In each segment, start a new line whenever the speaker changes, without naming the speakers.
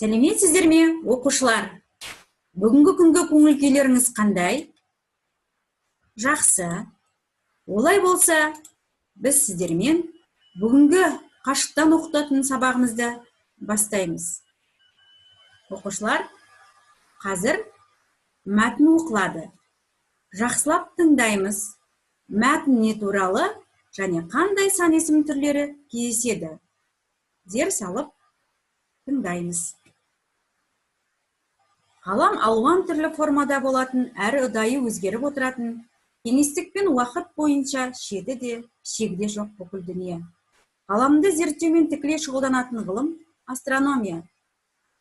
Сәлеметсіздер ме, оқушылар? Бүгінгі күнгі көңіл күйлеріңіз қандай? Жақсы. Олай болса, біз сіздермен бүгінгі қашықтан оқытатын сабағымызды бастаймыз. Оқушылар, қазір мәтін оқылады. Жақсылап тыңдаймыз. Мәтін не туралы және қандай сан есім түрлері кездеседі? Зер салып тыңдаймыз. Ғалам алуан түрлі формада болатын, әрі ұдайы өзгеріп отыратын, кеңістік пен уақыт бойынша шеті де, шегі де жоқ бүкіл дүние. Ғаламды зерттеумен тікелей шұғылданатын ғылым астрономия.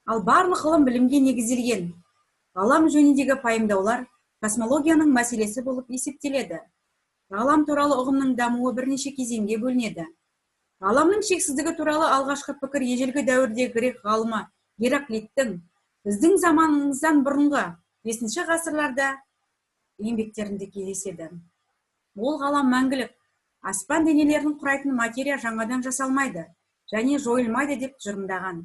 Ал барлық ғылым білімге негізделген. Ғалам жөніндегі пайымдаулар космологияның мәселесі болып есептеледі. Ғалам туралы ұғымның дамуы бірнеше кезеңге бөлінеді. Ғаламның шексіздігі туралы алғашқы пікір ежелгі дәуірдегі грек ғалымы Гераклиттің біздің заманымыздан бұрынғы 5 ғасырларда еңбектерінде кездеседі. Ол ғалам мәңгілік, аспан денелерін құрайтын материя жаңадан жасалмайды және жойылмайды деп тұжырымдаған.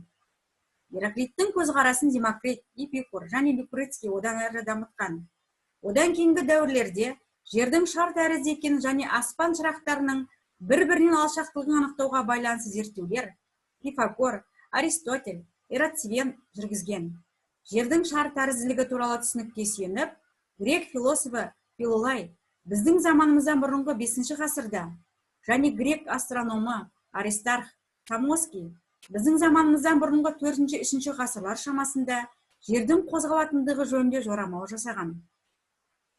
Гераклиттің көзқарасын Демокрит, Эпикур және Люкрецкий одан әрі дамытқан. Одан кейінгі дәуірлерде жердің шар тәрізді екенін және аспан шырақтарының бір-бірінен алшақтығын анықтауға байланысты зерттеулер Пифагор, Аристотель, Эратосфен жүргізген. Жердің шар тәрізділігі туралы түсінікке сүйеніп, грек философы Филолай біздің заманымыздан бұрынғы 5 ғасырда және грек астрономы Аристарх Самоский біздің заманымыздан бұрынғы 4-3 ғасырлар шамасында жердің қозғалатындығы жөнінде жорамал жасаған.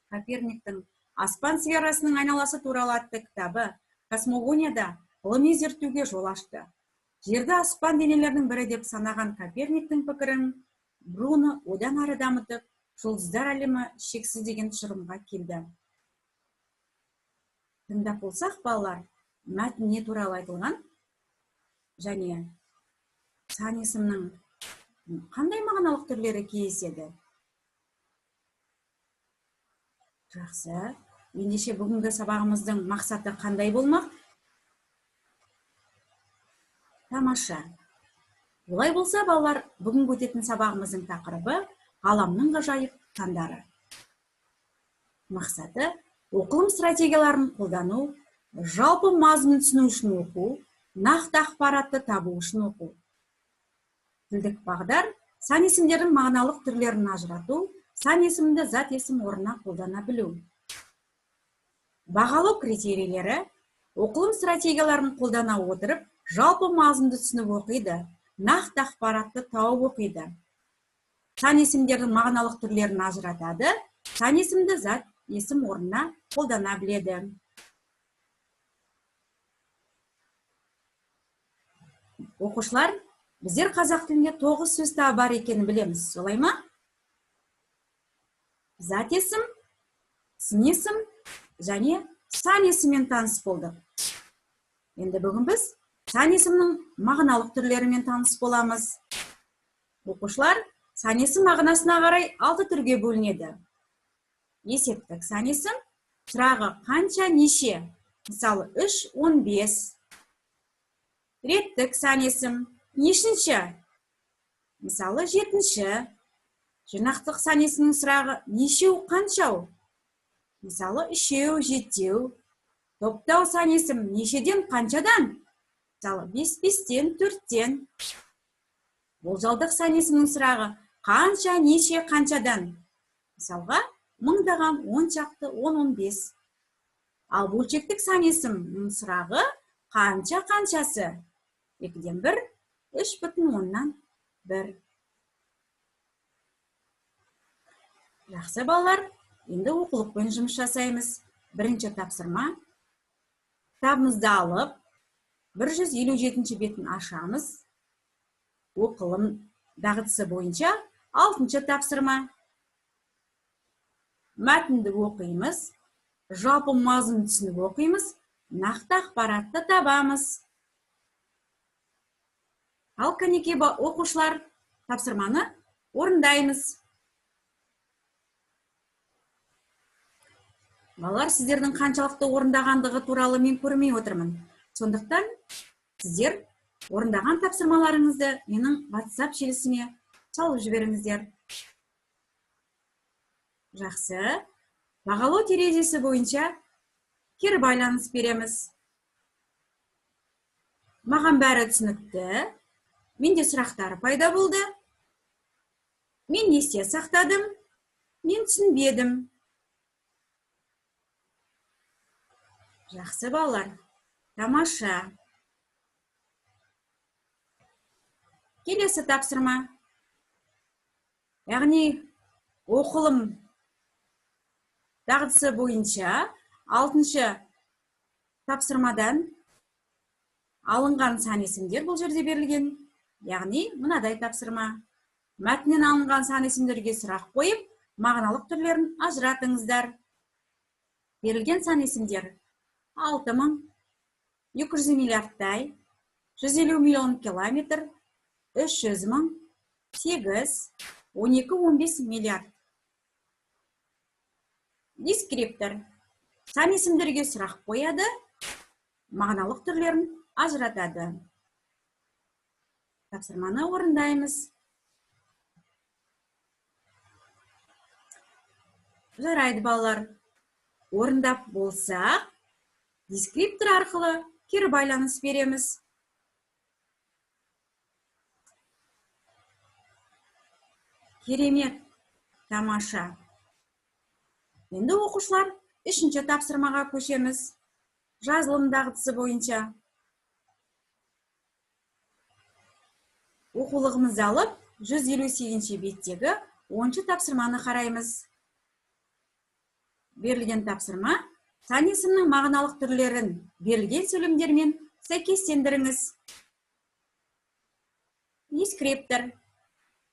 Коперниктің аспан сферасының айналасы туралы атты кітабы космогонияда ғылыми зерттеуге жол ашты. Жерді аспан денелерінің бірі деп санаған Коперниктің пікірін Бруно одан ары дамытып, жұлдыздар әлемі шексіз деген тұжырымға келді. Тыңдап болсақ, балалар, мәтін не туралы айтылған және сан есімнің қандай мағыналық түрлері кездеседі? Жақсы. Ендеше бүгінгі сабағымыздың мақсаты қандай болмақ? Тамаша. Олай болса, балалар, бүгінгі өтетін сабағымыздың тақырыбы ғаламның ғажайып сандары. Мақсаты оқылым стратегияларын қолдану, жалпы мазмұн түсіну үшін оқу, нақты ақпаратты табу үшін оқу. Тілдік бағдар сан есімдердің мағыналық түрлерін ажырату, сан есімді зат есім орнына қолдана білу. Бағалау критерийлері оқылым стратегияларын қолдана отырып, жалпы мазмұнды түсініп оқиды, нақты ақпаратты тауып оқиды. Сан есімдердің мағыналық түрлерін ажыратады, сан есімді зат есім орнына қолдана біледі. Оқушылар, біздер қазақ тілінде 9 сөз табы бар екенін білеміз, солай ма? Зат есім, сын есім және сан есіммен таныс болдық. Енді бүгін біз сан есімнің мағыналық түрлерімен таныс боламыз. Оқушылар, сан есім мағынасына қарай 6 түрге бөлінеді. Есептік сан есім, сұрағы қанша, неше, мысалы 3, 15. Реттік сан есім, нешінші, мысалы 7-ші. Жинақтық сан есімнің сұрағы нешеу, қаншау, мысалы 3, 7. Топтау сан есім нешеден, қаншадан, мысалы 5, 5-тен, 4-тен. Болжалдық сан есімнің сұрағы қанша, неше, қаншадан, мысалға мыңдаған, 10 шақты, 10, 15. Ал бөлшектік сан есімнің сұрағы қанша, қаншасы, 2-ден 1, 3,1. Жақсы, балалар, енді оқулықпен жұмыс жасаймыз. Бірінші тапсырма. Кітабымызды алып, 157 бетін ашамыз. Оқылым дағдысы бойынша 6-шы тапсырма. Мәтінді оқимыз, жалпы мазмұнын түсініп оқимыз, нақты ақпаратты табамыз. Ал кәнекей оқушылар, тапсырманы орындаймыз. Балалар, сіздердің қаншалықты орындағандығы туралы мен көрмей отырмын. Сондықтан сіздер орындаған тапсырмаларыңызды менің WhatsApp желісіме салып жіберіңіздер. Жақсы. Бағалау терезесі бойынша кері байланыс береміз. Маған бәрі түсінікті. Менде сұрақтар пайда болды. Мен есте сақтадым. Мен түсінбедім. Жақсы балалар. Тамаша. Келесі тапсырма. Яғни оқылым дағдысы бойынша 6-шы тапсырмадан алынған сан есімдер бұл жерде берілген. Яғни мынадай тапсырма. Мәтіннен алынған сан есімдерге сұрақ қойып, мағыналық түрлерін ажыратыңыздар. Берілген сан есімдер 6000, 200 миллиардтай, 150 миллион километр, 300 мың, 8, 12, 15 миллиард. Дескриптор. Сан есімдерге сұрақ қояды, мағыналық түрлерін ажыратады. Тапсырманы орындаймыз. Жарайды балалар. Орындап болсақ, дескриптор арқылы кері байланыс береміз. Керемет, тамаша. Енді оқушылар, 3-ші тапсырмаға көшеміз. Жазылым дағдысы бойынша. Оқулығымызды алып, 158-ші беттегі 10-шы тапсырманы қараймыз. Берілген тапсырма сан есімнің мағыналық түрлерін берілген сөйлемдермен сәйкестендіріңіз. Дескриптор.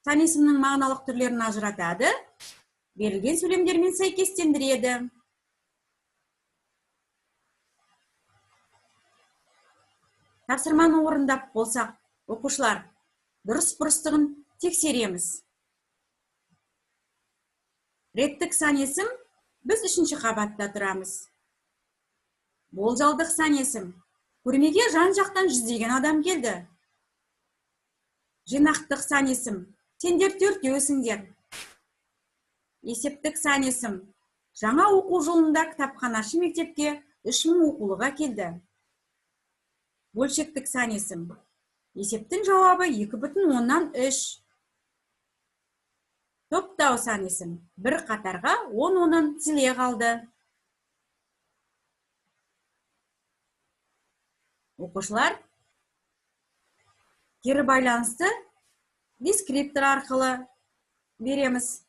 Сан есімнің мағыналық түрлерін ажыратады, берілген сөйлемдермен сәйкестендіреді. Тапсырманы орындап болсақ, оқушылар, дұрыс бұрыстығын тексереміз. Реттік сан есім біз 3-ші қабатта тұрамыз. Болжалдық сан есім. Көрмеге жан-жақтан жүздеген адам келді. Жинақтық сан есім. Сендер төртеусіңдер. Есептік сан есім. Жаңа оқу жылында кітапханашы мектепке 3000 оқулық әкелді. Бөлшектік сан есім. Есептің жауабы 2,3. Топтау сан есім. Бір қатарға 10-10-нан тізіле қалды. Оқушылар, кері байланысты дескриптор арқылы береміз.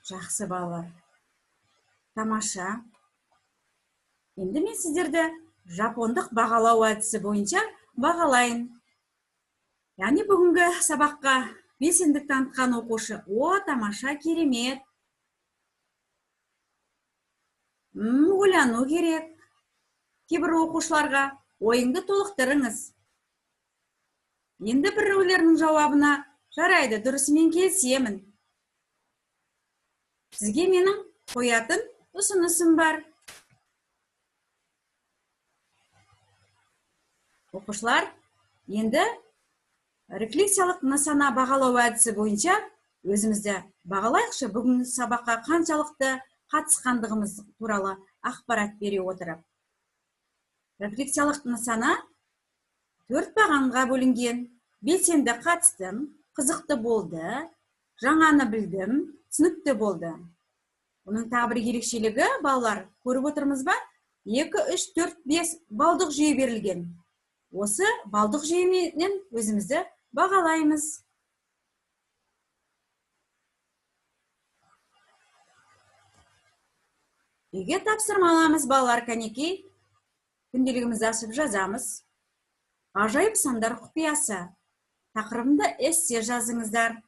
Жақсы балалар. Тамаша. Енді мен сіздерді жапондық бағалау әдісі бойынша бағалайын. Яғни бүгінгі сабаққа белсенділік танытқан оқушы, о, тамаша, керемет. Ойлану керек. Кейбір оқушыларға ойыңды толықтырыңыз. Енді біреулерінің жауабына жарайды, дұрысымен келісемін. Сізге менің қоятын ұсынысым бар. Оқушылар, енді рефлексиялық нысана бағалау әдісі бойынша өзімізді бағалайықшы, бүгінгі сабаққа қаншалықты қатысқандығымыз туралы ақпарат бере отырып. Рефлексиялық нысана 4 бағанға бөлінген. Белсенді қатыстым, қызықты болды, жаңаны білдім, түсінікті болды. Оның тағы бір ерекшелігі, балалар, көріп отырмыз ба? 2, 3, 4, 5 балдық жүйе берілген. Осы балдық жүйеменен өзімізді бағалаймыз. Үйге тапсырма аламыз, балалар, кәнекей. Күнделігімізді ашып жазамыз. Ғажайып сандар құпиясы. Тақырыбында эссе жазыңыздар.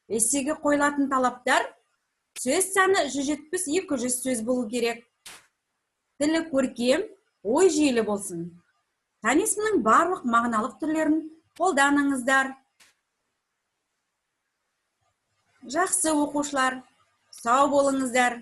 Эссеге қойылатын талаптар: сөз саны 170-200 сөз болу керек. Тілі көркем, ой жүйелі болсын. Сан есімнің барлық мағыналық түрлерін қолданыңыздар. Жақсы оқушылар, сау болыңыздар.